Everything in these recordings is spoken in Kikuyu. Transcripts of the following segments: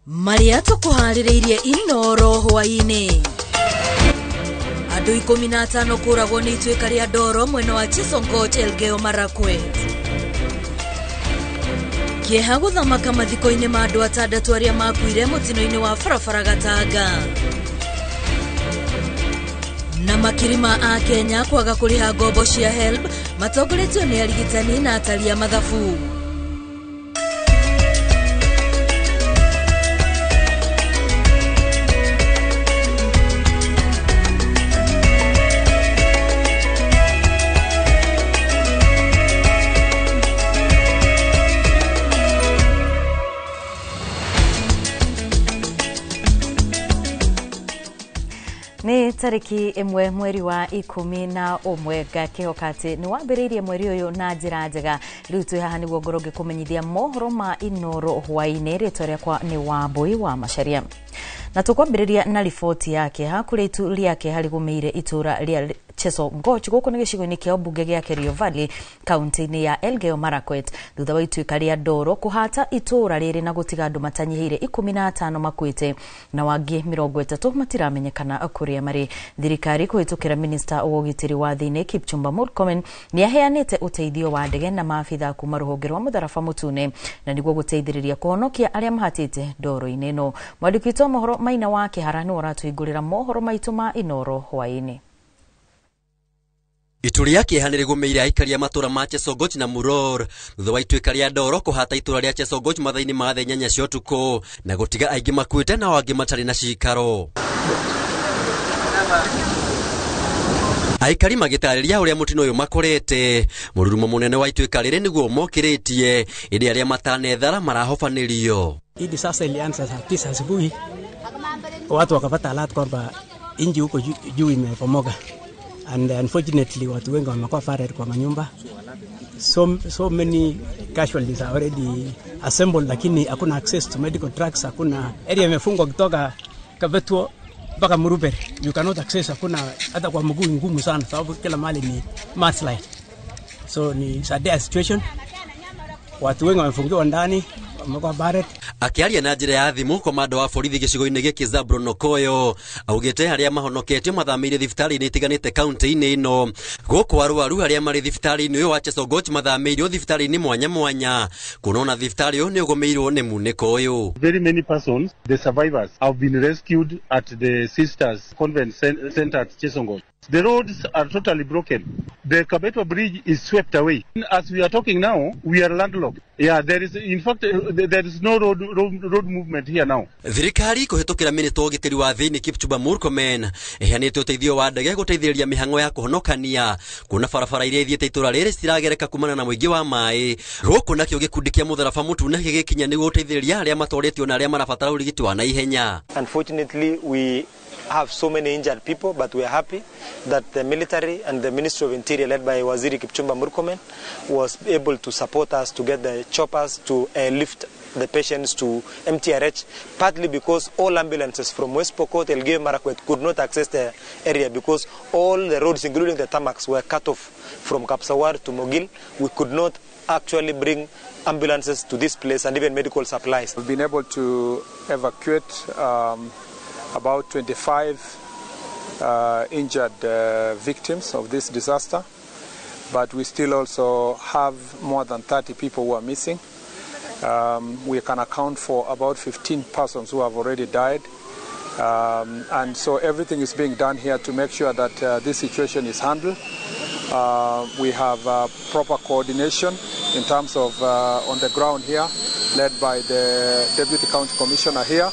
Marĩa tũkũharĩrĩirie Inoro hwaĩ-inĩ. Andũ 15 kũragwo nĩ ituĩka rĩa ndoro mwena wa Chesongoch, Elgeyo Marakwet. Kĩeha gũthamaka mathiko-inĩ ma andũ atandatũ arĩa makuire mũtino-inĩ wa barabara Gatanga. Na makiri ma Akenya kwaga kũrĩha ngombo cia HELB matongoretio nĩ arigitani na atari a mathabu. Nĩ tarĩki 1 mweri wa 11 ngakĩhoka atĩ nĩ wambĩrĩirie mweri ũyũ na njĩra njega. Rĩu twĩ haha nĩguo ngorwo ngĩkũmenyithia mohoro ma Inoro hwaĩ-inĩ. Rĩtwa rĩakwa nĩ Wambui wa Macharia. Na tũkwambĩrĩria na riboti ya kĩeha kũrĩa itu rĩa kĩeha rĩgũmĩire itũra rĩa Chesongoch gũkũ nĩ gĩcigo-inĩ kĩa ũmbunge gĩa Kerio Valley kaunti-inĩ ya Elgeyo Marakwet thutha wa ituĩka rĩa ndoro kũhata itũra rĩrĩ na gũtiga andũ matanyihĩire 15 makuĩte na wangĩ 30 matiramenyekana kũrĩa marĩ. Thirikari kũhĩtũkĩra minista wa ũgitĩri wa thĩinĩ Kipchumba Murkomen nĩaheanĩte ũteithio wa ndege na maabitha kuma rũhonge rwa mũtharaba mũtune na nĩguo gũteithĩrĩria kũhonokia arĩa mahatĩte ndoro-inĩ ĩno. Mwandĩki witũ wa mohoro Maina wa Kĩhara nĩwe ũratũhingũrĩra mohoro maitũ ma Inoro hwaĩ-inĩ. Itu rĩa kĩeha nĩrĩgũmĩire aikari a matũra ma Chesongoch na Muror thutha wa ituĩka rĩa ndoro kũhata itũra rĩa Chesongoch mathaa-inĩ ma thaa 8 cia ũtukũ na gũtiga aingĩ makuĩte nao angĩ matarĩ na cikaro. Aikari magĩtarĩria ũrĩa mũtino ũyũ makorete mũrurumo mũnene wa ituĩka rĩrĩ nĩguo mokĩrĩtie ĩndĩ arĩa matanethara marahobanĩrio. Hii disaster ilianza saa 9 asubuhi, watu wakapata alert kwamba inji huko juu imebomoka. And unfortunately watu wengi wamekuwa fared kwa manyumba. So many casualties are already assembled, lakini hakuna access to medical trucks, hakuna area imefungwa kutoka Kabetuo mpaka Murubere. You cannot access, hakuna hata kwa mguu ngumu sana sababu kila mahali ni mudslide. So ni sad situation. Watu wengi wamefungiwa ndani, wamekuwa buried. Akĩaria na njĩra ya thimũ komanda wa borithi gĩcigo-inĩ gĩkĩ Zabron Okoyo augĩte arĩa mahonoketio mathamĩire thibitarĩ-inĩ itiganĩte kaunti-inĩ ĩno. Gũkũ arwaru arĩa marĩ thibitarĩ-inĩ ũyũ wa Chesongoch mathamĩirio thibitarĩ-inĩ mwanya mwanya kuona ona thibitarĩ ũyũ nĩ ũgũmĩirwo nĩ munĩko ũyũ. Very many persons, the survivors, have been rescued at the Sisters Convent Center at Chesongoch. The roads are totally broken. The Kabeto Bridge is swept away. As we are talking now, we are landlocked. Yeah, there is, in fact, there is no road movement here now. Thirikari kũhĩtũkĩra minista wa ũgitĩri wa thĩinĩ Kipchumba Murkomen ĩheanĩte ũteithio wa ndege gũteithĩrĩria mĩhang'o ya kũhonokania kuona barabara iria ithiĩte itũra rĩrĩ citiragereka kumana na mũingĩ wa maĩ. Gũkũ nakĩo gĩkundi kĩa mũtharaba mũtune gĩgĩkinya nĩguo gũteithĩrĩria arĩa matoretio na arĩa marabatara ũrigiti wa naihenya. Unfortunately, we have so many injured people, but we are happy that the military and the Ministry of Interior led by Waziri Kipchumba Murkomen was able to support us to get the choppers to lift the patients to MTRH, partly because all ambulances from West Pokot, Elgeyo Marakwet could not access the area because all the roads, including the tarmacs, were cut off from Kapsawar to Mogil. We could not actually bring ambulances to this place and even medical supplies. We've been able to evacuate about 25 injured victims of this disaster, but we still also have more than 30 people who are missing. We can account for about 15 persons who have already died, and so everything is being done here to make sure that this situation is handled. We have proper coordination in terms of on the ground here, led by the Deputy County Commissioner here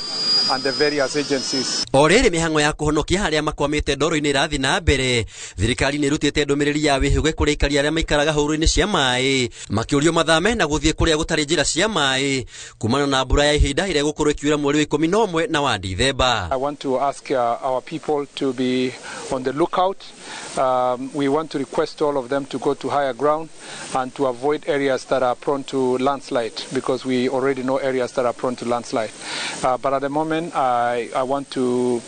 and the various agencies. O rĩrĩ mĩhang'o ya kũhonokia arĩa makwamĩte ndoro-inĩ ĩrathiĩ na mbere. Thirikari nĩ ĩrutĩte ndũmĩrĩri ya wĩhũge kũrĩ aikari arĩa maikaraga hũrũrũ-inĩ cia maĩ makĩũrio mathame na gũthiĩ kũrĩa gũtarĩ njĩra cia maĩ kumana na mbura ya ihinda ĩrĩa ĩgũkorwo ĩkiura mweri wa 11 na wa Dithemba. I want to ask our people to be on the lookout. We want to request all of them to go to higher ground and to avoid areas that are prone to landslide, because we already know areas that are prone to landslide. But at the moment, I want to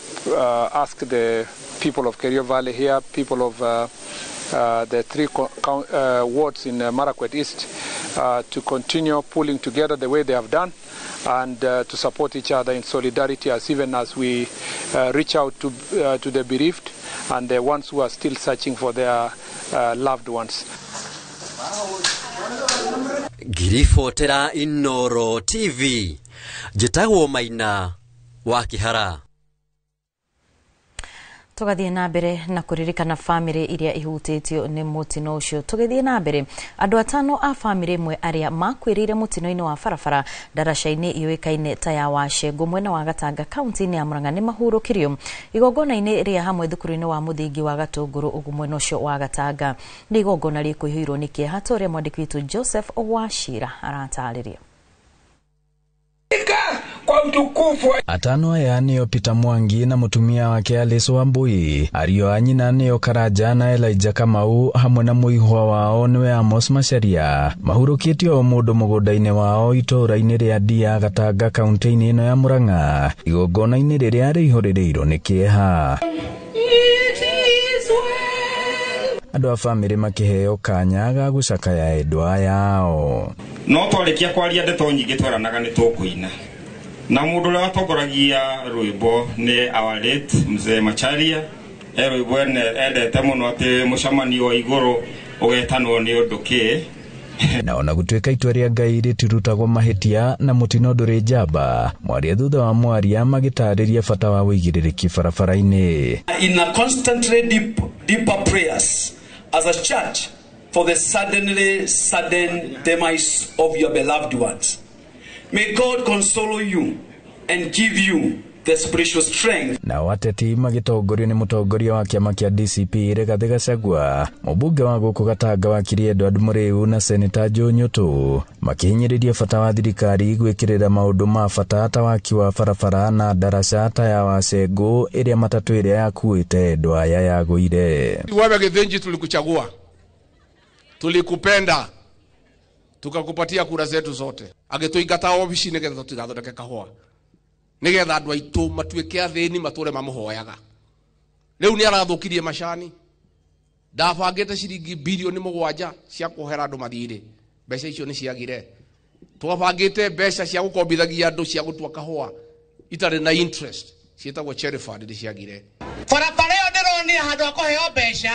ask the people of Kerio Valley here, people of the three wards in Marakwet East, to continue pulling together the way they have done and to support each other in solidarity as even as we reach out to the bereaved and the ones who are still searching for their loved ones. Ngiribotera Inoro TV, njĩtagwo Maina wa Kĩhara. Tugathiĩ na mbere na kũririkana bamĩrĩ iria ihutĩtio nĩ mũtino ũcio. Tũgĩthiĩ na mbere, andũ atano a bamĩrĩ ĩmwe arĩa makuĩrĩire mũtino-inĩ wa barabara ndaraca-inĩ yũĩkaine ta ya Wacengũ mwena wa Gatanga kaunti-inĩ ya Murang'a nĩ mahurũkirio igongona-inĩ rĩa hamwe thukuru-inĩ wa mũthingi wa Gatũngũrũ ũguo mwena ũcio wa Gatanga. Nĩ igongona rĩkũihũirwo nĩ kĩeha ta ũrĩa mwandĩki witũ Joseph Wachira aratarĩria. Atano aya nĩo Peter Mwangi na mũtumia wake Alice Wambui, ariũ a nyina nĩo Karanja na Elijah Kamau hamwe na mũihwa wao nĩwe Amos Macharia, mahurũkĩtio o mũndũ mũgũnda-inĩ wao itũũra-inĩ rĩa Ndia Gatanga kaunti-inĩ ĩno ya Murang'a, igongona-inĩ rĩrĩa rĩihũrĩrĩirwo nĩ kĩeha. Andũ a bamĩrĩ makĩheo kanya ga gũcakaya endwa aya ao. No twarĩkia kwaria ndeto nyingĩ tweranaga nĩ tũkũina, na mũndũ ũrĩa watongoragia rwĩmbo nĩ our late Mzee Macharia. E rwĩmbo endete mũno atĩ mũcemanio wa igũrũ ũgetanwo nĩ ũndũ kĩ. Na ona gũtuĩka itua rĩa Ngai rĩtirutagwo mahĩtia na mũtino ndũrĩ njamba, mwaria thutha wa mwaria magĩtarĩria bata wa ũigĩrĩrĩki barabara-inĩ. In a constantly deeper prayers as a church for the sudden demise of your beloved ones. May God console you and give you the spiritual strength. Nao ateti magĩtongorio nĩ mũtongoria wa kĩama kĩa DCP Rigathĩ Gachagua, mũmbunge wa gũkũ Gatanga wakiri Edward Mũrĩu na Seneta Joe Nyũtũ makĩhinyĩrĩria bata wa thirikari gwĩkĩrĩra maũndũ ma bata ta waki wa barabara na ndaraca ta ya Wacengũ ĩrĩa matatũ ĩrĩa yakuĩte endwa aya yagũire. Wewe Githinji, tulikuchagua, tulikupenda, tukakupatia kura zetu zote. Agĩtũingata obici nĩgetha tũtigathondeke kahũa, nĩgetha andũ aitũ matuĩke athĩni matũre mamũhoyaga. Rĩu nĩ arathũkirie macani. Ndabangĩte ciringi bilioni 7 cia kuohera andũ mathirĩ, mbeca icio nĩ ciagire. Twabangĩte mbeca cia gũkombithagia andũ cia gũtua kahũa itarĩ na interest, ciĩtagwo cherry fund, nĩ ciagire. Barabara ĩyo ndĩronire handũ ha kũheo mbeca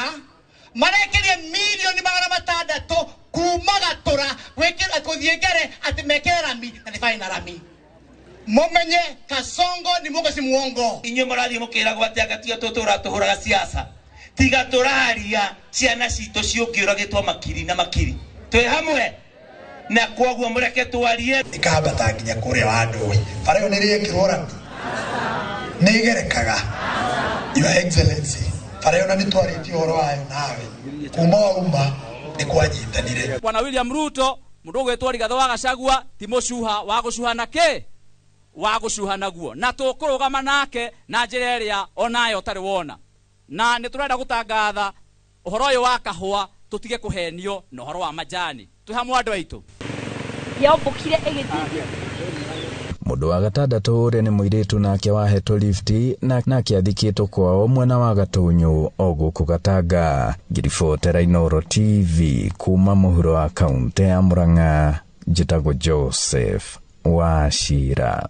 marekerie milioni 600 kuma Gatura gũthiĩ Ngere atĩ mekĩre rami na nĩ barĩ na rami. Mumenye Kasongo ni mungo si muongo. Inyuĩ mũrathiĩ mũkĩragwo atĩ anga tiga tũtũra tũhũraga siasa, tiga tũraria ciana citũ ciũngĩũragĩtwo makiri na makiri. Twĩ hamwe na kwoguo mũreke twarie. Ikambata nginya kũrĩa wa ndũĩ. Bara ĩyo nĩrĩekĩrwo rami, nĩĩgerekaga. Your Excellency, bara ĩyo na nĩtwarĩtie ũhoro wayo nawe kuma wauma nĩkwanyitanire. Bwana William Ruto mũndũ ũgwĩtwo Rigathĩ wa Gachagua ti mũcuha wa gũcuha na kĩ wa gũcuha naguo, na tũkũrũgama nake na njĩra ĩrĩa onayo ũtarĩ wona. Na nĩ tũrenda gũtangatha ũhoro ũyũ wa kahũa tũtige kũhenio na ũhoro wa majani. Twĩ hamwe andũ aitũ. Yaũmbũkire ĩgĩthiĩ. Mũndũ wa gatandatũ ũrĩa nĩ mũirĩtu nake wahetwo lifti na nake athikĩtwo kwao mwena wa Gatũnyũ o gũkũ Gatanga. Ngiribotera Inoro TV kuma mũhuro wa kaunti ya Murang'a, njĩtagwo Joseph Wachira.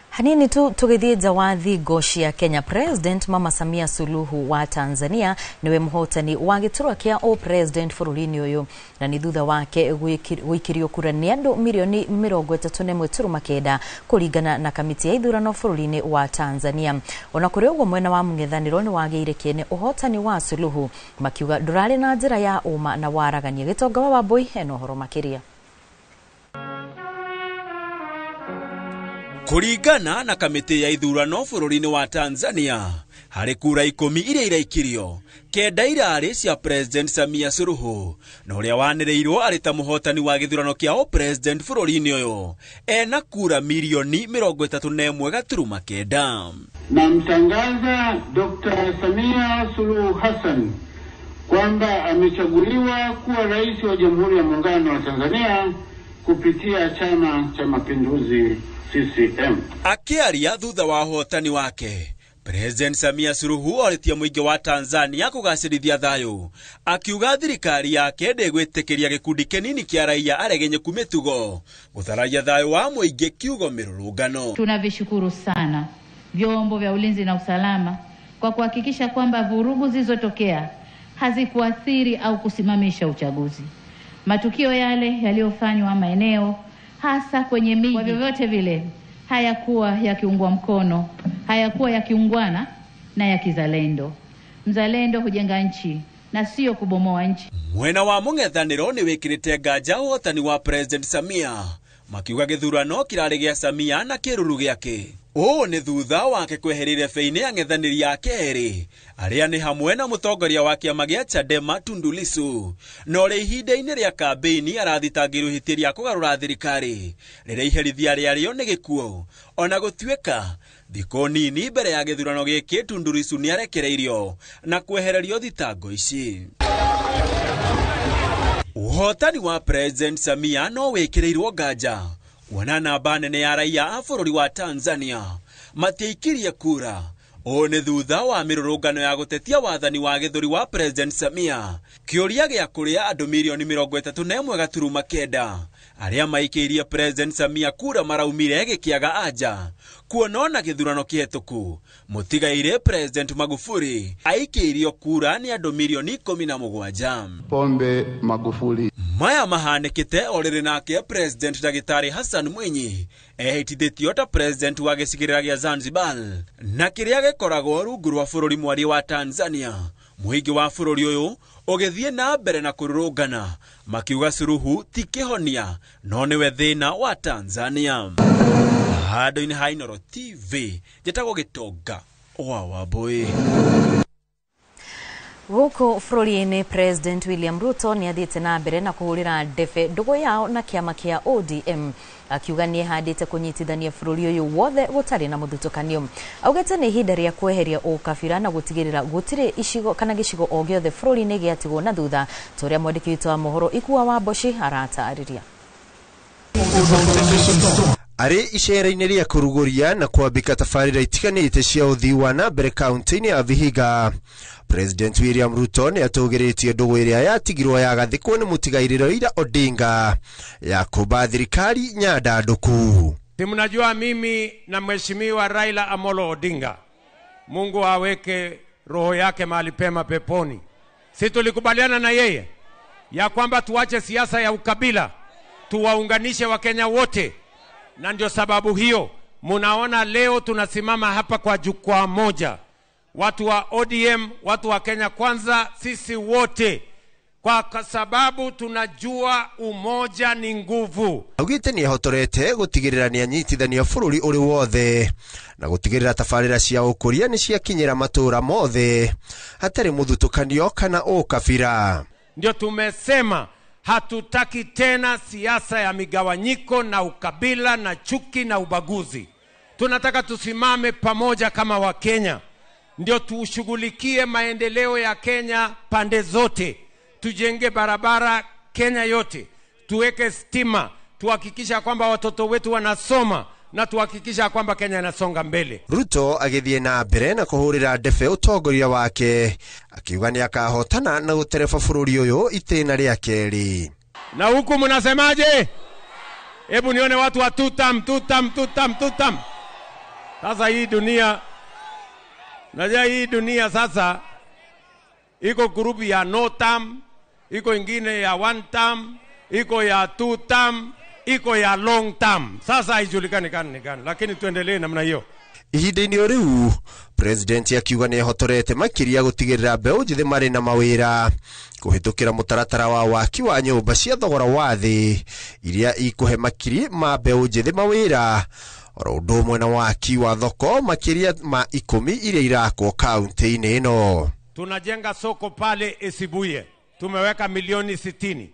Hanini tu tugithie nja wa thingo cia Kenya, President Mama Samia Suluhu wa Tanzania niwe muhotani wa giturwa kia o president bũrũri-inĩ ũyũ, na nĩ thutha wake gũikĩrio kura nĩ andũ milioni 31.9 kũringana na kamĩtĩ ya ithurano bũrũri-inĩ wa Tanzania. Ona kũrĩ ũguo, mwena wa mũng'ethanĩro nĩ wagĩire kĩene ũhotani wa Suluhu, makiuga ndũrarĩ na njĩra ya ũma na waragania. Gĩtonga wa Wambui hena ũhoro makĩria. Kũringana na kamĩtĩ ya ithurano bũrũri-inĩ wa Tanzania, harĩ kura 10 iria iraikirio, 9 irarĩ cia President Samia Suluhu, na ũrĩa wanĩrĩirwo arĩ ta mũhotani wa gĩthurano kĩa president bũrũri-inĩ ũyũ ena kura milioni 31.9. Namtangaza Dr. Samia Suluhu Hassan kwamba amechaguliwa kuwa rais wa Jamhuri ya Muungano wa Tanzania kupitia Chama cha Mapinduzi CCM. Akĩaria thutha wa ũhotani wake, President Samia Suluhu orĩtie mũingĩ wa Tanzania kũgacĩrithia thayũ, akiuga thirikari yake ndĩgwĩtĩkĩria gĩkundi kĩnini kĩa raia aregenyeku mĩtugo gũthararia thayũ wa mũingĩ kiugo mĩrũrũngano. Tunavishukuru sana vyombo vya ulinzi na usalama kwa kuhakikisha kwamba vurugu zilizotokea hazikuathiri au kusimamisha uchaguzi. Matukio yale yaliyofanywa maeneo hasa kwenye miji, kwa vyovyote vile hayakuwa yakiungwa mkono, hayakuwa yakiungwana na ya kizalendo. Mzalendo hujenga nchi na sio kubomoa nchi. Mwena wa mũng'ethanĩro nĩ wĩkĩrĩte nganja ũhotani wa President Samia, makiuga gĩthurano kĩrarĩ gĩa Samia na kĩruru gĩake. Ũũ nĩ thutha wake kweherire beinĩ ang'ethanĩri ake erĩ arĩa nĩ hamwe na mũtongoria wa kĩama gĩa Chadema Tundu Lissu, na ũrĩa ihinda-inĩ rĩa kambĩini arathitangĩirwo ihĩtia rĩa kũgarũra thirikari rĩrĩa iherithia rĩarĩo nĩ gĩkuũ. Ona gũtuĩka thikũ nini mbere ya gĩthurano gĩkĩ Tundu Lissu nĩarekereirio na kwehererio thitango ici. Ũhotani wa President Samia no wĩkĩrĩirwo nganja kuona namba nene ya raia a bũrũri wa Tanzania matiaikirie kura. Ũũ nĩ thutha wa mĩrũrũngano ya gũtetia wathani wa gĩthũri wa President Samia, kĩũria gĩa kũrĩa andũ mirioni 31.9 arĩa maikĩirie President Samia kura maraumire gĩkĩaga anja kuona ona gĩthurano kĩhetũku mũtigaire President Magufuli aikĩirio kura nĩ andũ mirioni 17. Pombe Magufuli. Maya mahanĩkĩte o rĩrĩ nake President Ndagĩtarĩ Hassan Mwinyi ehĩtithĩtio ta President wa gĩcigĩrĩra gĩa Zanzibar na kĩrĩa gĩkoragwo rungu rwa bũrũri mwaria wa Tanzania. Mũingĩ wa bũrũri ũyũ ũgĩthiĩ na mbere na kũrũrũngana makiuga Suluhu ti kĩhonia no nĩwe thĩna wa Tanzania. Handũ-inĩ ha Inooro TV njĩtagwo Gĩtonga wa Wambũi. Gũkũ bũrũri-inĩ President William Ruto nĩ athiĩte na mbere na kũhũrĩra ndebe ndũgũ yao na kĩama kĩa ODM, akiuga nĩ ehandĩte kũnyitithania bũrũri ũyũ wothe gũtarĩ na mũthutũkanio. Augĩte nĩ ihinda rĩa kweheria ũkabira na gũtigĩrĩra gũtirĩ icigo kana gĩcigo o gĩothe bũrũri-inĩ gĩatigwo na thutha, ta ũrĩa mwandĩki witũ wa mohoro Ikua wa Mboci aratarĩria. Arĩ icera-inĩ rĩa kũrugũria na kwambĩka tabarĩra itiganĩte cia ũthii wa na mbere kaunti-inĩ ya Vihiga, President William Ruto nĩ atũgĩrĩtie ndũgũ ĩrĩa yatigirwo yagathĩkwo nĩ mũtigairĩ Raila Odinga ya kũmba thirikari nyandandũku. Si mnajua mimi na Mheshimiwa Raila Amolo Odinga, Mungu aweke roho yake mahali pema peponi. Si tulikubaliana na yeye ya kwamba tuache siasa ya ukabila, tuwaunganishe Wakenya wote. Na ndio sababu hiyo munaona leo tunasimama hapa kwa jukwaa moja, watu wa ODM, watu wa Kenya Kwanza, sisi wote, kwa sababu tunajua umoja ni nguvu. Augĩte nĩ ehotorete gũtigĩrĩra nĩ anyitithania bũrũri ũrĩ wothe na gũtigĩrĩra tabarĩra cia ũkũria nĩ ciakinyĩra matũũra mothe hatarĩ mũthutũkanio kana ũkabira. Ndio tumesema hatutaki tena siasa ya migawanyiko na ukabila na chuki na ubaguzi. Tunataka tusimame pamoja kama Wakenya, ndio tushughulikie maendeleo ya Kenya pande zote. Tujenge barabara Kenya yote, tuweke stima, tuhakikisha kwamba watoto wetu wanasoma na tuhakikisha kwamba Kenya inasonga mbele. Ruto agĩthiĩ na mbere na kũhũrĩra ndebe ũtongoria wake, akiuga nĩ akahotana na gũtereba bũrũri ũyũ itĩna rĩa kerĩ. Na huku mnasemaje? Hebu nione watu wa tutam tutam tutam tutam. Sasa hii dunia, najua hii dunia sasa iko grupu ya no term, iko ingine ya one term, iko ya two term, iko ya long term. Sasa haijulikani gani gani, lakini tuendelee namna hiyo. Ihinda-inĩ o rĩu President akiuga nĩ ehotorete makĩria gũtigĩrĩra mbeũ njĩthĩ marĩ na mawĩra kũhĩtũkĩra mũtaratara wa waki wa nyũmba cia thogora wa thĩ iria ikũhe makiri ma mbeũ njĩthĩ mawĩra, oro ũndũ ũmwe na waki wa thoko makĩria ma 10 iria irakwo kaunti-inĩ ĩno. Tunajenga soko pale Esibuye, tumeweka milioni 60.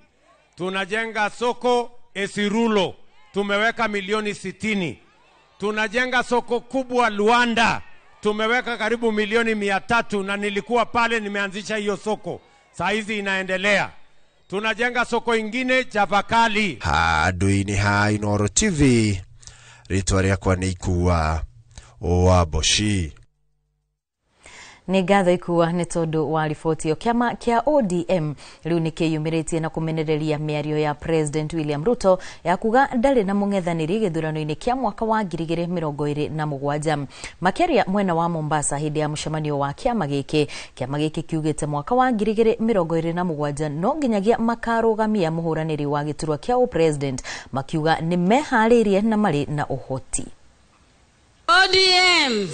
Tunajenga soko Esirulo, tumeweka milioni 60. Tunajenga soko kubwa Luanda, tumeweka karibu milioni 300, na nilikuwa pale nimeanzisha hiyo soko. Saa hizi inaendelea. Tunajenga soko ingine Chavakali. Handũ-inĩ ha Inooro TV, rĩtwa rĩakwa nĩ Ikua wa Mboci. Nĩ ngatho ikua nĩ tondũ wa riboti ĩyo. Kĩama kĩa ODM rĩu nĩ kĩyumĩrĩtie na kũmenereria mĩario ya President William Ruto ya kuga ndarĩ na mũng'ethanĩri gĩthurano-inĩ kĩa mwaka wa 2027. Makĩaria mwena wa Mombasa hĩndĩ ya mũcemanio wa kĩama gĩkĩ, kĩama gĩkĩ kiugĩte mwaka wa 2027 no nginyagia makarũgamia mũhũranĩri wa gĩturwa kĩa ũpresident, makiuga nĩ meharĩirie na marĩ na ũhoti. ODM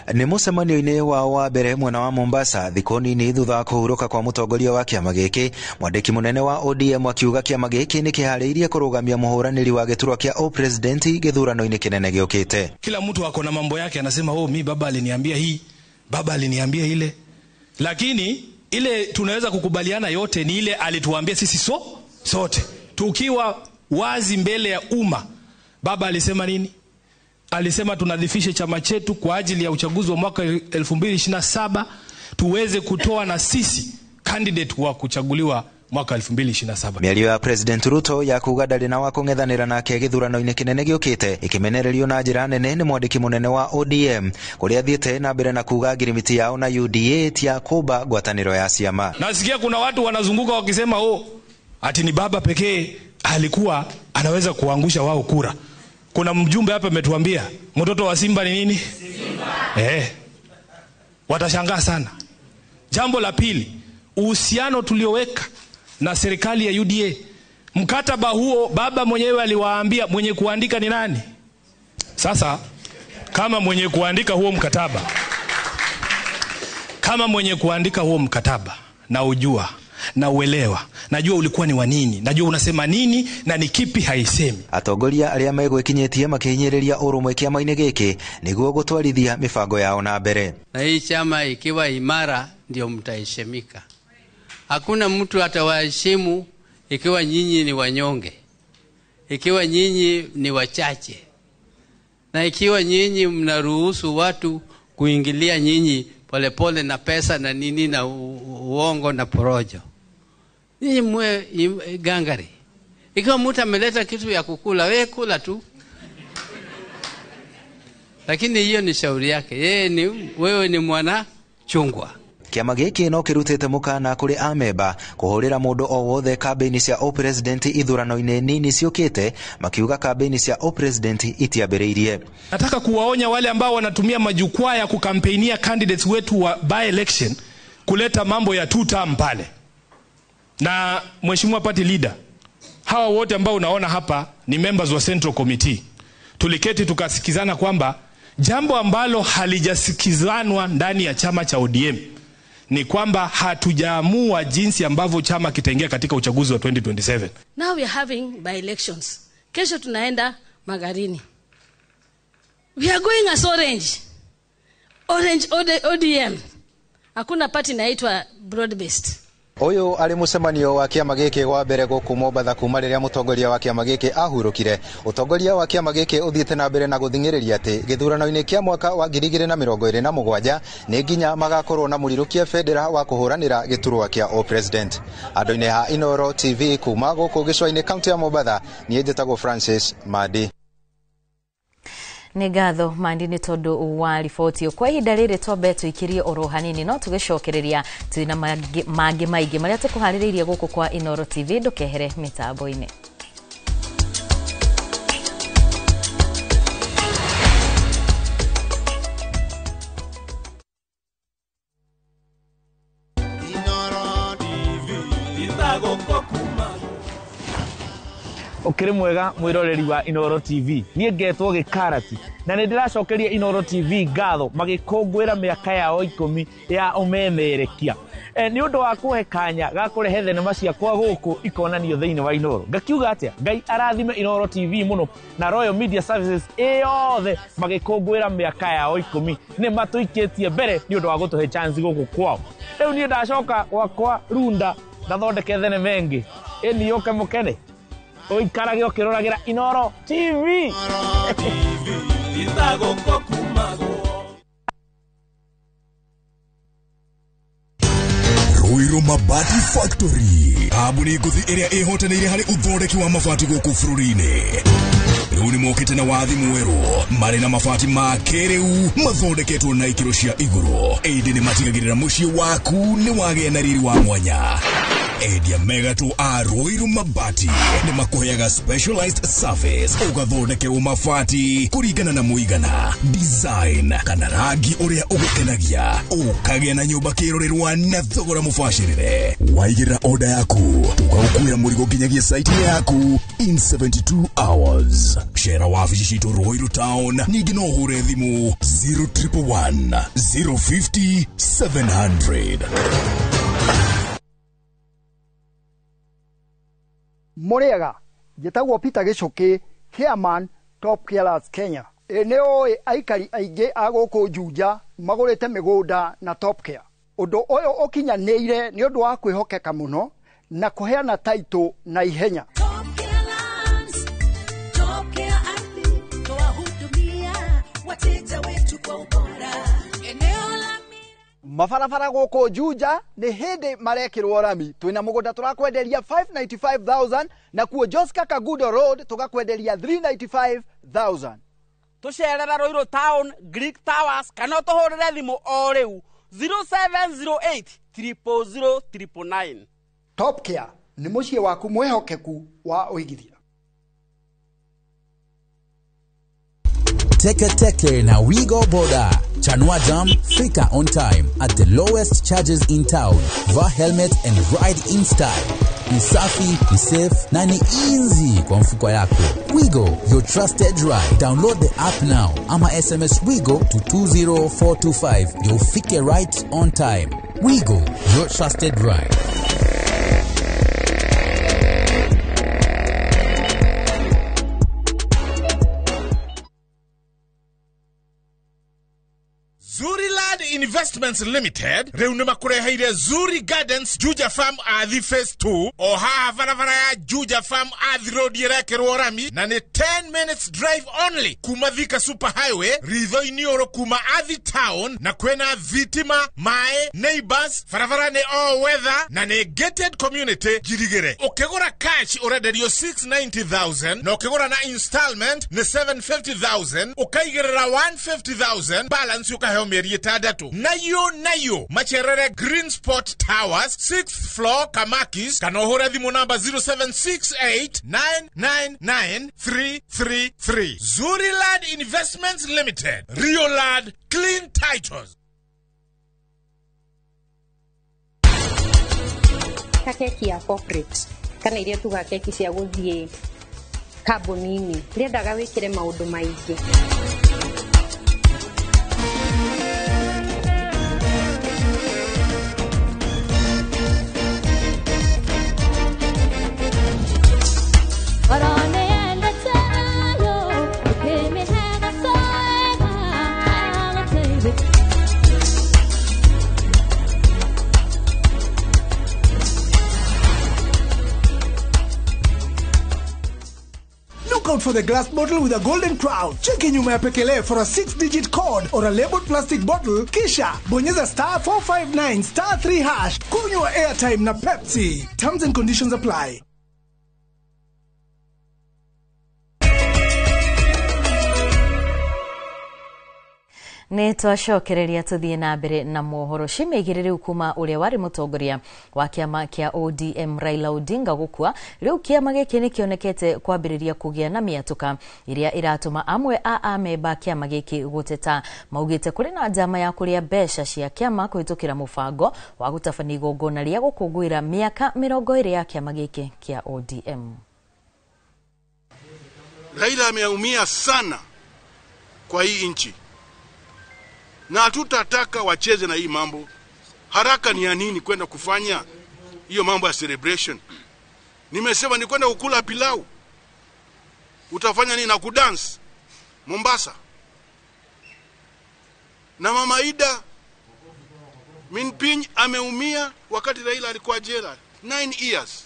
Nĩ mũcemanio-inĩ wao wa mbere mwena wa Mombasa thikũ nini thutha wa kũhurũka kwa mũtongoria wa kĩama gĩkĩ, mwandĩki mũnene wa ODM akiuga kĩama gĩkĩ nĩ kĩharĩirie kũrũgamia mũhũranĩri wa gĩturwa kĩa ũpresidenti gĩthurano-inĩ kĩnene gĩũkĩte. Kila mtu ako na mambo yake, anasema oh, mi baba aliniambia hii, baba aliniambia ile, lakini ile tunaweza kukubaliana yote ni ile alituambia sisi sote tukiwa wazi mbele ya umma. Baba alisema nini? Alisema tunadhifishe chama chetu kwa ajili ya uchaguzi wa mwaka 2027 tuweze kutoa na sisi candidate wa kuchaguliwa mwaka 2027. Mĩario ya President Ruto ya kuga ndarĩ na wa kũng'ethanĩra nake gĩthurano-inĩ kĩnene gĩũkĩte ĩkĩmenererio na njĩra nene nĩ mwandĩki mũnene wa ODM kũrĩa athiĩte na mbere na kuga ngirimiti yao na UDA ti ya kũmba ngwatanĩro ya ciama. Nasikia kuna watu wanazunguka wakisema oh, ati ni baba pekee alikuwa anaweza kuangusha wao kura. Kuna mjumbe hapa ametuambia mtoto wa simba ni nini? Simba. Watashangaa sana. Jambo la pili, uhusiano tulioweka na serikali ya UDA. Mkataba huo baba mwenyewe aliwaambia mwenye kuandika ni nani? Sasa kama mwenye kuandika huo mkataba, kama mwenye kuandika huo mkataba na ujua na uelewa, najua ulikuwa ni wa nini, najua unasema nini na ni kipi haisemi. Atongoria arĩa megwĩkinyĩtie makĩhinyĩrĩria ũrũmwe kĩama-inĩ gĩkĩ nĩguo gũtwarithia mĩbango yao na mbere. Na hii chama ikiwa imara ndio mtaheshimika. Hakuna mtu atawaheshimu ikiwa nyinyi ni wanyonge, ikiwa nyinyi ni wachache, na ikiwa nyinyi mnaruhusu watu kuingilia nyinyi polepole na pesa na nini na uongo na porojo. Nyinyi mwe gangari. Ikiwa mtu ameleta kitu ya kukula, wewe kula tu. Lakini hiyo ni shauri yake. Yeye ni wewe ni mwana chungwa. Kĩama gĩkĩ no kĩrutĩte mũkana kũrĩ amemba kũhũrĩra mũndũ o wothe kambĩini cia ũpresidenti ithurano-inĩ nini ciũkĩte, makiuga kambĩini cia ũpresidenti itiambĩrĩirie. Nataka kuwaonya wale ambao wanatumia majukwaa ya kukampeinia candidates wetu wa by election kuleta mambo ya two term pale. Na Mheshimiwa party leader, hawa wote ambao unaona hapa ni members wa Central Committee. Tuliketi tukasikizana kwamba jambo ambalo halijasikizanwa ndani ya chama cha ODM ni kwamba hatujaamua jinsi ambavyo chama kitaingia katika uchaguzi wa 2027. Now we are having by elections. Kesho tunaenda Magarini. We are going as orange. Orange ODM. Hakuna party inaitwa broad based. Ũyũ arĩ mũcemanio wa kĩama gĩkĩ wa mbere gũkũ Mombatha kuma rĩrĩa mũtongoria wa kĩama gĩkĩ ahurũkire. Ũtongoria wa kĩama gĩkĩ ũthiĩte na mbere na gũthing'ĩrĩria atĩ gĩthurano-inĩ kĩa mwaka wa 2027 nĩ nginya magakorwo na mũrirũkia bendera wa kũhũranĩra gĩturwa kĩa ũpresident. Andũ-inĩ ha Inooro TV kuma gũkũ gĩcũa-inĩ kaunti ya Mombatha, niĩ njĩtagwo Francis Mandi. Nĩ ngatho Mandi nĩ tondũ wa riboti ĩyo. Kwa ihinda rĩrĩ twambe tũikĩrie oro hanini no tũgĩcokereria twĩna mangĩ maingĩ marĩa tũkũharĩrĩirie gũkũ kwa Inooro TV. Ndũkehere mĩtambo-inĩ. Ukiri mwega mwiroreri wa Inooro TV, niĩ ngetwo Gĩkarati na nĩ ndĩracokeria Inooro TV ngatho magĩkũngũĩra mĩaka yao 10 ya ũmemerekia. Nĩ ũndũ wa kũhe kanya ga kũrehe thenema ciakwa gũkũ ikonanio thĩinĩ wa Inooro. Ngakiuga atĩa, Ngai arathime Inooro TV mũno na Royal Media Services ĩyothe magĩkũngũĩra mĩaka yao 10 nĩ matũikĩtie mbere nĩ ũndũ wa gũtũhe chance gũkũ kwao. Rĩu niĩ ndacoka gwakwa Runda ndathondeke thenema ĩngĩ ĩni yũke mũkene ũikarage ũkĩroragĩra Inooro TV. Ruiru Mabati Factory, kambuni ngũthi ĩrĩa ĩhotanĩire harĩ ũthondeki wa mabati gũkũ bũrũri-inĩ. Rĩu nĩ mokĩte na wathi mwerũ marĩ na mabati ma kĩrĩu mathondeketwo na ikĩro cia igũrũ, ĩndĩ nĩ matigagĩrĩra mũciĩ waku nĩ wagĩa na riri wa mwanya. Endia megatũ a Ruiru Mabati nĩ makũheaga specialized service ũgathondekerwo mabati kũringana na mũigana, design kana rangi ũrĩa ũgũkenagia, ũkagĩa na nyũmba kĩrorerwa na thogora mũbacĩrĩre. Waigĩrĩra order yaku tũgagũkuĩra mũrigo nginyagia site yaku in 72 hours. Cera wabici citũ Ruiru Town, ningĩ no ũhũre thimũ 0111 050 700. Mũrĩega, njĩtagwo Peter Gĩcũkĩ, chairman Top Carers Kenya. Ĩ nĩ ũĩ aikari aingĩ a gũkũ Juja magũrĩte mĩgũnda na Top Care. Ũndũ ũyũ ũkinyanĩire nĩ ũndũ wa kwĩhokeka mũno na kũheana taitũ na ihenya. Mabarabara gũkũ Juja nĩ hĩndĩ marekĩrwo rami. Twĩna mũgũnda tũrakwenderia 595,000 na kuo Joska Kagudo Road tũgakwenderia 395,000. Tũcerere Ruiru Town, Greek Towers kana ũtũhũrĩre thimũ o rĩu 0708 000 999. Top Care nĩ mũciĩ waku mwĩhokeku wa ũigithia. Teke Teke na Wigo Boda. Chanua Jam, fika on time at the lowest charges in town. Vaa helmet and ride in style. Ni safi, ni safe na ni easy kwa mfuko yako. Wigo, your trusted ride. Download the app now ama SMS Wigo to 20425. You'll fike right on time. Wigo, your trusted ride. Investments Limited rĩu nĩ makũreheire Zuri Gardens Juja Farm Athi Phase 2 o haha barabara ya Juja Farm Athi Road ĩrekĩrwo rami na nĩ 10 minutes drive only kuma Thika Super Highway ritho-inĩ ũrũ kuma Athi Town, na kwĩna thitima, maĩ, neighbors, barabara nĩ all weather na nĩ gated community njirigĩre. Ũkĩgũra cash ũrenderio 690,000 na ũkĩgũra na installment nĩ 750,000, ũkaigĩrĩra 150,000 balance ũkaheo mĩeri ĩtandatũ. Nayo macerere Green Spot Towers 6th floor Kamakis kana ũhũre thimũ namba 0768999333. Zuriland Investments Limited, Rioland Clean Titles. Keki ya corporate kana iria tuga keki cia gũthiĩ kambuni-inĩ rĩendaga wĩkĩre maũndũ maingĩ. Out for the glass bottle with a golden crown. Cheki nyuma ya pekele for a 6-digit code or a labeled plastic bottle. Kisha bonyeza star 459 star 3 hash. Kunywa airtime na Pepsi. Terms and conditions apply. Nĩ twacokereria tũthiĩ na mbere na mohoro cimeigĩrĩ rĩu kuma ũrĩa warĩ mũtongoria wa kĩama kĩa ODM Raila Odinga gũkua. Rĩu kĩama gĩkĩ nĩ kĩonekete kwambĩrĩria kũgĩa na mĩatũka ĩrĩa ĩratũma amwe a amemba kĩama gĩkĩ gũteta. Maugĩte kũrĩ na njama ya kũrĩa mbeca cia kĩama kũhĩtũkĩra mũbango wa gũtabania igongona rĩa gũkũngũĩra mĩaka 20 ya kĩama gĩkĩ kĩa ODM. Raila ameumia sana kwa hii nchi na hatutataka wacheze na hii mambo. Haraka ni ya nini kwenda kufanya hiyo mambo ya celebration? Nimesema ni kwenda kukula pilau. Utafanya nini na kudance Mombasa? Na Mama Ida Minpiny ameumia wakati Raila alikuwa jela 9 years.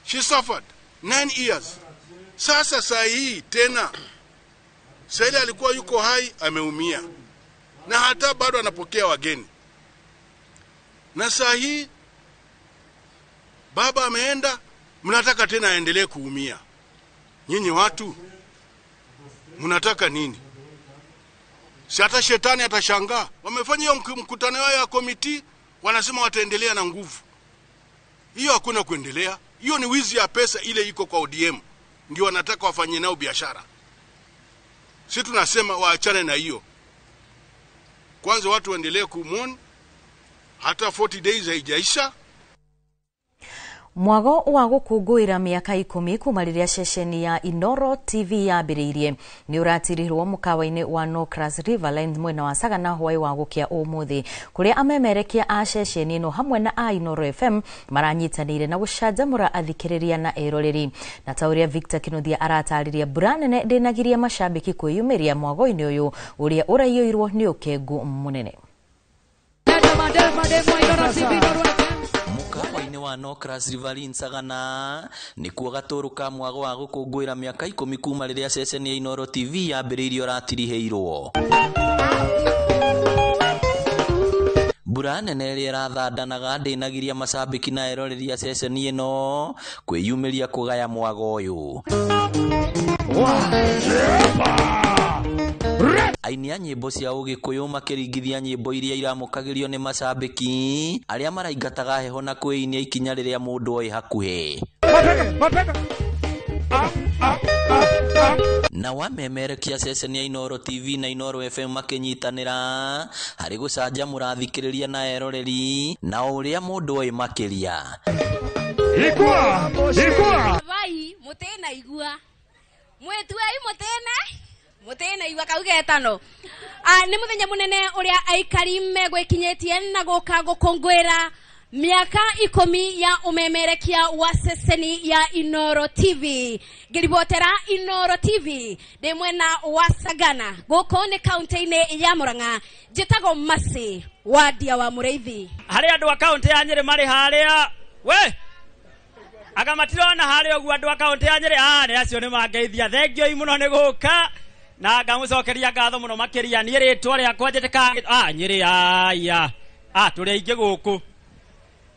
She suffered 9 years. Sasa saa hii tena Raila alikuwa yuko hai, ameumia na hata bado anapokea wageni. Na saa hii baba ameenda, mnataka tena aendelee kuumia. Nyinyi watu mnataka nini? Si hata shetani atashangaa. Wamefanya hiyo mkutano wao ya komiti, wanasema wataendelea na nguvu. Hiyo hakuna kuendelea. Hiyo ni wizi ya pesa ile iko kwa ODM. Ndio wanataka wafanye nao biashara. Sisi tunasema waachane na hiyo. Kwanza watu waendelee kumwona, hata 40 days haijaisha. Mwago wa gũkũngũĩra mĩaka 10 kuma rĩrĩa ceceni ya Inoro TV yambĩrĩirie nĩ ũratirihirwo mũkawa-inĩ wa Nocras Riverland mwena wa Sagana hwaĩ wa gũkĩa ũmũthĩ, kũrĩa amemerekia a ceceni ĩno hamwe na a Inoro FM maranyitanĩire na gũcanjamũra athikĩrĩria na eroreri. Na ta ũrĩa Victor Kinuthia aratarĩria, mbura nene ndĩnagiria macambĩki kwĩyumĩria mwago-inĩ ũyũ ũrĩa ũraiyũirwo nĩ ũkengu mũnene. Mũkawa-inĩ wa Nocras Riverine Sagana nĩkuo gatũrũ ka mwago wa gũkũngũĩra mĩaka 10 kuma rĩrĩa ceceni ya Inoro TV yambĩrĩirio ũratirihĩirwo. Mbura nene ĩrĩa ĩrathandanaga ndĩnagiria macambĩki na eroreri a ceceni ĩno kwĩyumĩria kũgaya mwago ũyũ. Aini a nyĩmbo cia ũgĩkũyũ makĩringithia nyĩmbo iria iramũkagĩrio nĩ macambĩki arĩa maraingataga heho na kwĩinia ikinya rĩrĩa mũndũ oĩ hakuhĩ. Na wamemerekia ceceni ya Inoro TV na Inoro FM makĩnyitanĩra harĩ gũcanjamũra athikĩrĩria na eroreri na ũrĩa mũndũ oĩ makĩria. Ikua! Ikua! Vai, mũtĩna igua. Mwĩtuei mũtĩna mutena igua kau getano. Nĩ mũthenya mũnene ũrĩa aikari megwĩkinyĩtie na gũka gũkũngũĩra miaka 10 ya umemerekia wa ceceni ya Inoro TV. Ngĩribotera Inoro TV ndĩ mwena wa Sagana gũkũ nĩ kaunti-inĩ ya Murang'a. Njĩtagwo Mercy Wandia wa Mũrĩithi. Harĩ andũ a kaunti ya Nyĩrĩ marĩ harĩa we aga matirona harĩa ũguo andũ a kaunti ya Nyĩrĩ nĩ acio nĩ mangeithia. Thengioi mũno nĩ gũka na ngamucokeria ngatho muno makiria. Niĩ rĩtwa rĩakwa njĩtĩkaga Nyĩrĩ aya tũrĩ aingĩ gũkũ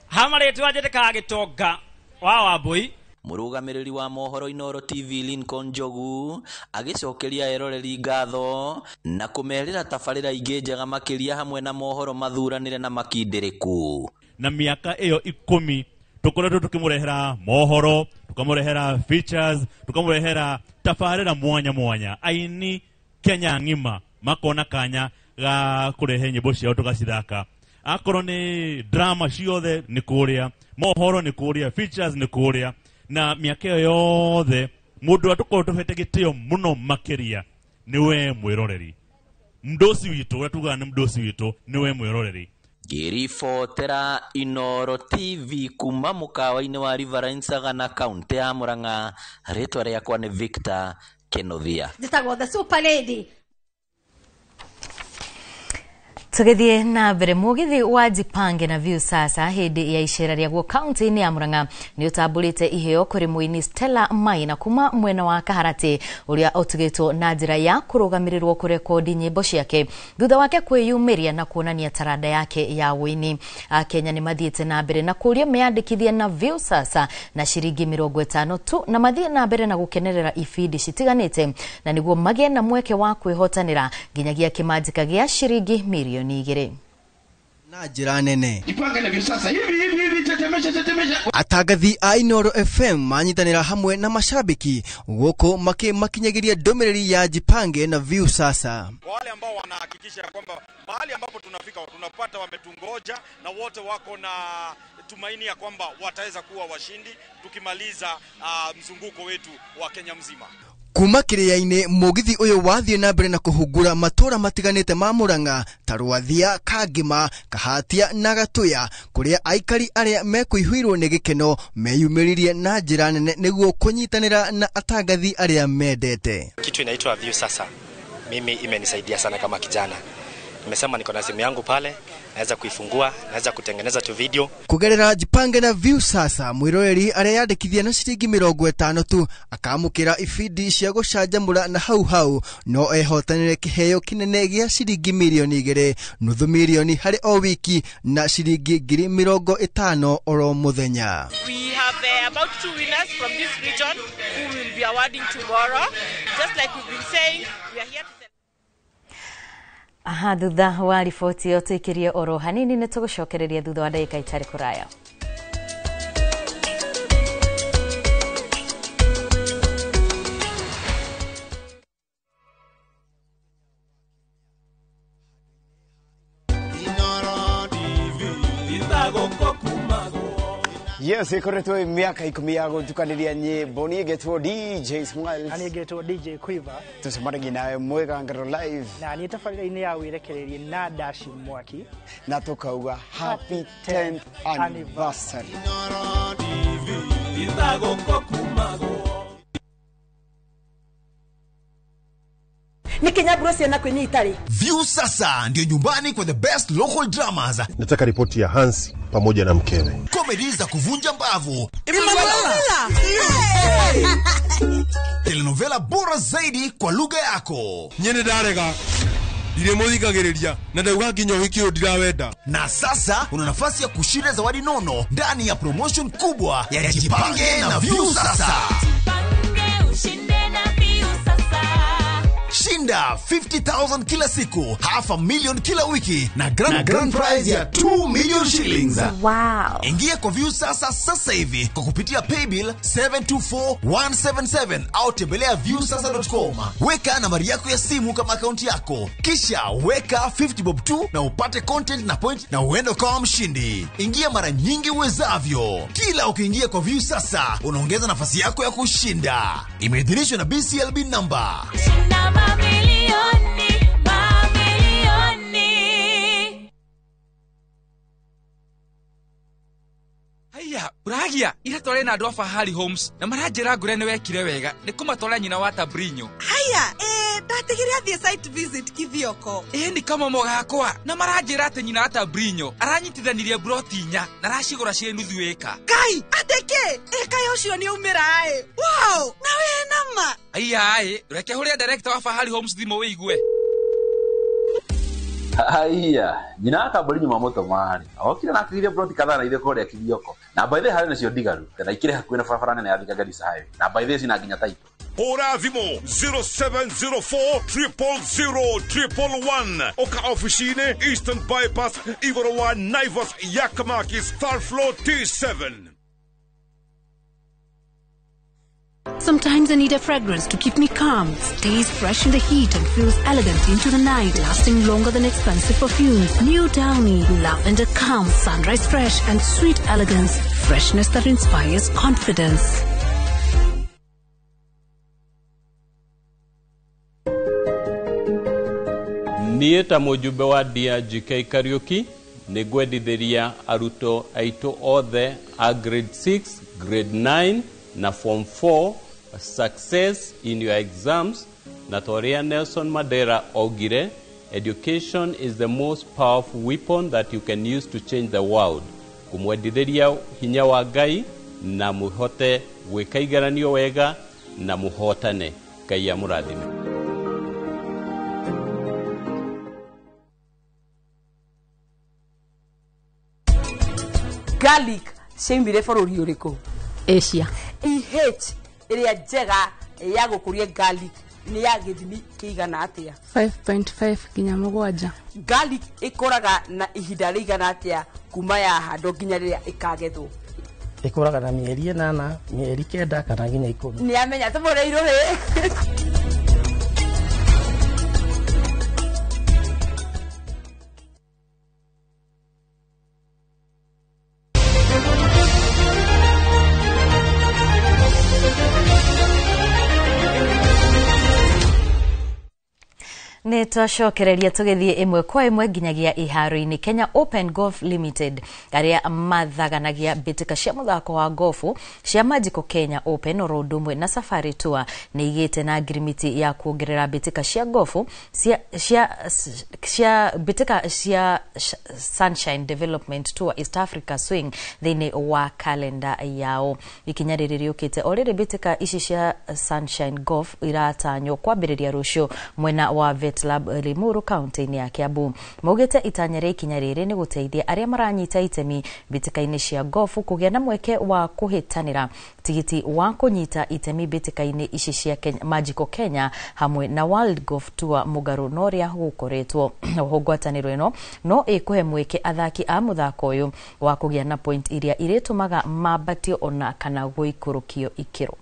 hama rĩtwa njĩtĩkaga Gĩtonga wa Wambũi. Mũrũgamĩrĩri wa mohoro Inoro TV Lincoln Njogu agĩcokeria eroreri ngatho na kũmerĩra tabarĩra ingĩ njega makĩria hamwe na mohoro mathuranĩre na makindĩrĩku. Na mĩaka ĩyo 10 tũkoretwo tũkĩmũrehera mohoro, tukamurehera features, tukamurehera tabarĩra mwanya mwanya. Aini Kenya ng'ima makona kanya ga kurehe nyĩmbo ciao tũgacithaka. Akorwo nĩ drama ciothe nĩ kũrĩa, mohoro nĩ kũrĩa, features nĩ kũrĩa. Na mĩaka ĩyo yothe mũndũ ũrĩa tũkorwo tũhete gĩtĩo mũno makĩria nĩwe mwĩroreri. Mdosi witũ ũrĩa tugaga nĩ mdosi witũ nĩwe mwĩroreri. Ngĩribotera Inoro TV kuma mũkawa-inĩ wa Riverine Sagana kaunti ya Murang'a, rĩtwa rĩakwa nĩ Victor Kinuthia. Njĩtagwo the super lady. Tugithie na mbere, mugithi wa Jipange na Viusasa hindi ya icera rĩaguo kaunti-inĩ ya Murang'a nĩ ũtambũrĩte iheo kũrĩ mũini Stella Maina kuma mwena wa Kaharati ũrĩa ũtugĩtwo na njĩra ya kũrũgamĩrĩrwo kũrekodi nyĩmbo ciake thutha wake kwĩyumĩria na kuonania taranda yake ya ũini. Akenya nĩ mathiĩte na mbere na kũria meyandĩkithie na Viusasa na ciringi 50 tu na mathiĩ na mbere na gũkenerera ibindi citiganĩte na nĩguo magĩe na mweke wa kwĩhotanĩra nginyagia kĩmanjĩka gĩa ciringi mirioni 2. Na njĩra nene. Jipange na Viusasa hivi hivi hivi, tetemesha tetemesha. Atangathi a Inoro FM manyitanĩra hamwe na mashabiki gũkũ makinyagiria ndũmĩrĩri ya Jipange na Viusasa. Kwa wale ambao wanahakikisha kwamba mahali ambapo tunafika tunapata wametungoja na wote wako na tumaini ya kwamba wataweza kuwa washindi tukimaliza mzunguko wetu wa Kenya mzima. Kuma kĩrĩa-inĩ mũgithi ũyũ wathiĩ na mbere na kũhungura matũra matiganĩte ma Murang'a ta Rwathia, Kangima, Kahatia na Gatuya kũrĩa aikari arĩa mekũihũirwo nĩ gĩkeno meyumĩririe na njĩra nene nĩguo kũnyitanĩra na atangathi arĩa mendete. Kitu inaitwa Viusasa mimi imenisaidia sana kama kijana. Nimesema niko na simu yangu pale, Naweza kuifungua, naweza kutengeneza tu video. Kugerera Jipange na Viusasa mwiroreri aria yandikithia na ciringi 50 tu akamukira ibindi cia gucanjamura na hau hau no ehotanire kiheo kinene gia ciringi mirioni 2, nuthu mirioni hari o wiki na ciringi 50,000 oro muthenya. We have about 2 winners from this region who will be awarding tomorrow. Just like we've been saying, we are here to Aha, thutha wa riboti ĩyo tũikĩrie oro hanini nĩ tũgũcokereria thutha wa ndagĩka itarĩ kũraya. Yes, ikoretwo miaka 10 ya gutukaniria nyimbo. Niĩ ngetwo DJ Smiles. Na niĩ ngetwo DJ Quiver. Tucemanagia nawe Mwĩgangaro live. Na niĩ tabarĩra-inĩ ya wĩrekererie na Dashi Mwaki. Na tukauga happy 10th anniversary. Nikinyaburo ciana kwinyi itari. Viusasa ndio nyumbani kwa the best local dramas. Nataka ripoti ya Hansi pamoja na mkewe. Comedy za kuvunja mbavu. Emanuela. Telenovela bora zaidi kwa lugha yako. Nyene ndarega. Ndiremuthikagiriria na ndauga nginya wiki uyu ndirawenda. Na sasa una nafasi ya kushinda zawadi nono ndani ya promotion kubwa ya Jipange na Viusasa. Jipange ushinde na Viusasa. Shinda 50,000 kila siku, 500,000 kila wiki na grand prize ya 2 million shillings. Wow. Ingia kwa Viusasa sasa hivi kwa kupitia paybill 724177 au tembelea viusasa.com. Weka nambari yako ya simu kama akaunti yako, kisha weka 50 bob tu na upate content na point na uende kama mshindi. Ingia mara nyingi uwezavyo. Kila ukiingia kwa Viusasa unaongeza nafasi yako ya kushinda. Imeidhinishwa na BCLB number. Shinda mamilioni, mamilioni. Haya, uragia ira tware na andu a Fahari Homes na maranjira ngure ni wekire wega ni kumatwara nyina wa Tabrinyo. Haya, ndatigire athie site visit Kithioko. Ni kama mogakwa na maranjira ati nyina wa Tabrinyo aranyitithanirie broti 4 na aracigura cie nuthu eka. Kai, ateke eka ucio ni umira ai. Wow, na we nama. Aya ai, reke huria director wa Fahari Homes thimo wigue. Haya, nyina akambori nyuma moto mari. Okire na akigire plot kadhaa na ithe koria Kithioko. Na by the harĩ nacio ndigaru, na ikire hakuhĩ na barabara nene ya Thika Garissa Highway. Na by the cina nginya title. Hũra thimũ 0704 000 111. Oka ofici-inĩ Eastern Bypass igũrũ wa Naivas Yakamakis third floor T7. Sometimes I need a fragrance to keep me calm, stays fresh in the heat and feels elegant into the night, lasting longer than expensive perfumes. New Downy, lavender calm, sunrise fresh and sweet elegance, freshness that inspires confidence. Niĩ ta mũjumbe wa DRGK Kariuki nĩngwendithĩria arutwo aitũ othe a grade 6, grade 9 na form 4 success in your exams. Na toria Nelson Mandela augire, education is the most powerful weapon that you can use to change the world. Kumwendithĩria hinya wa Ngai na muhote gwĩka igeranio wega na muhotane. Ngai amũrathime. Garlic ciaumire bũrũri ũrĩkũ? Asia. pH ĩrĩa njega ya gũkũria garlic nĩ ya gĩthimi kĩigana atĩa? 5.5 nginya 7. Garlic ĩkũraga na ihinda rĩigana atĩa kuma yahandwo nginya rĩrĩa ĩkagethwo? Ĩkũraga na mĩeri 8, mĩeri 9 kana nginya 10. Nĩ amenya tũmũre irũrĩ. Nĩ twacokereria tũgĩthiĩ ĩmwe kwa ĩmwe nginyagia iharo-inĩ. Kenya Open Golf Limited arĩa mathaganagia mbĩtĩka cia mũthako wa gofu cia Magical Kenya Open oro ũndũ ũmwe na Safari Tour nĩ igĩte na ngirimiti ya kuongerera mbĩtĩka cia gofu cia mbĩtĩka cia Sunshine Development Tour East Africa Swing thĩinĩ wa kalenda yao. Ikinya rĩrĩ rĩũkĩte o rĩrĩ mbĩtĩka ici cia Sunshine Golf iratanywo kwambĩrĩria rũciũ mwena wa Vetlab Limuru kaunti-inĩ ya Kiambu. Maugĩte itanya rĩa ikinya rĩrĩ nĩ gũteithia arĩa maranyita itemi mbĩtĩka-inĩ cia gofu kũgĩa na mweke wa kũhĩtanĩra tigiti wa kũnyita itemi mbĩtĩka-inĩ ici cia Kenya, Magical Kenya hamwe na World Golf Tour mũgarũ na ũrĩa gũkoretwo. Oho ngwatanĩro ĩno no ĩkũhe mweke athaki a mũthako ũyũ wa kũgĩa na point iria irĩtũmaga mambatio ona kana gũikũrũkio ikĩro.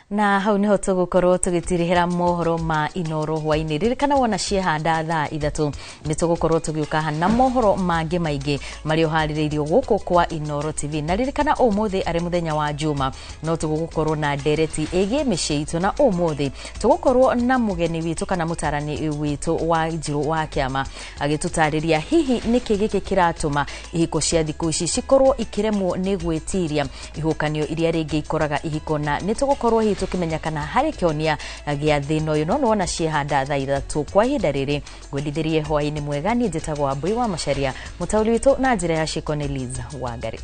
Na hau niho tũgũkorwo tũgĩtirihĩra mohoro ma Inoro hwainĩ. Ririkana wona ciehanda thaa 3 nĩ tũgũkorwo tũgĩũka haha na mohoro mangĩ maingĩ marĩa ũharĩrĩirio gũkũ kwa Inoro TV. Na ririkana ũmũthĩ arĩ mũthenya wa Juma no tũgũkorwo na ndereti ĩgiĩ mĩciĩ itũ, na ũmũthĩ tũgũkorwo na mũgeni witũ kana mũtarani witũ wa Njirũ wa Kĩama agĩtũtarĩria hihi nĩkĩ gĩkĩ kĩratũma ihiko cia thikũ ici cikorwo ikĩremwo nĩ gwĩtiria ihukanio iria rĩngĩ ikoraga ihiko, na nĩ tũgũkorwo hihi tũkĩmenya kana harĩ kĩonia gĩa thĩna ũyũ. No nĩwona ciehanda thaa 3 kwa ihinda rĩrĩ ngwendithĩrie hwaĩ-inĩ mwega. Niĩ njĩtagwo Wambui wa Macharia, mũtaũri witũ na njĩra ya ciĩko nĩ Liz Wangari.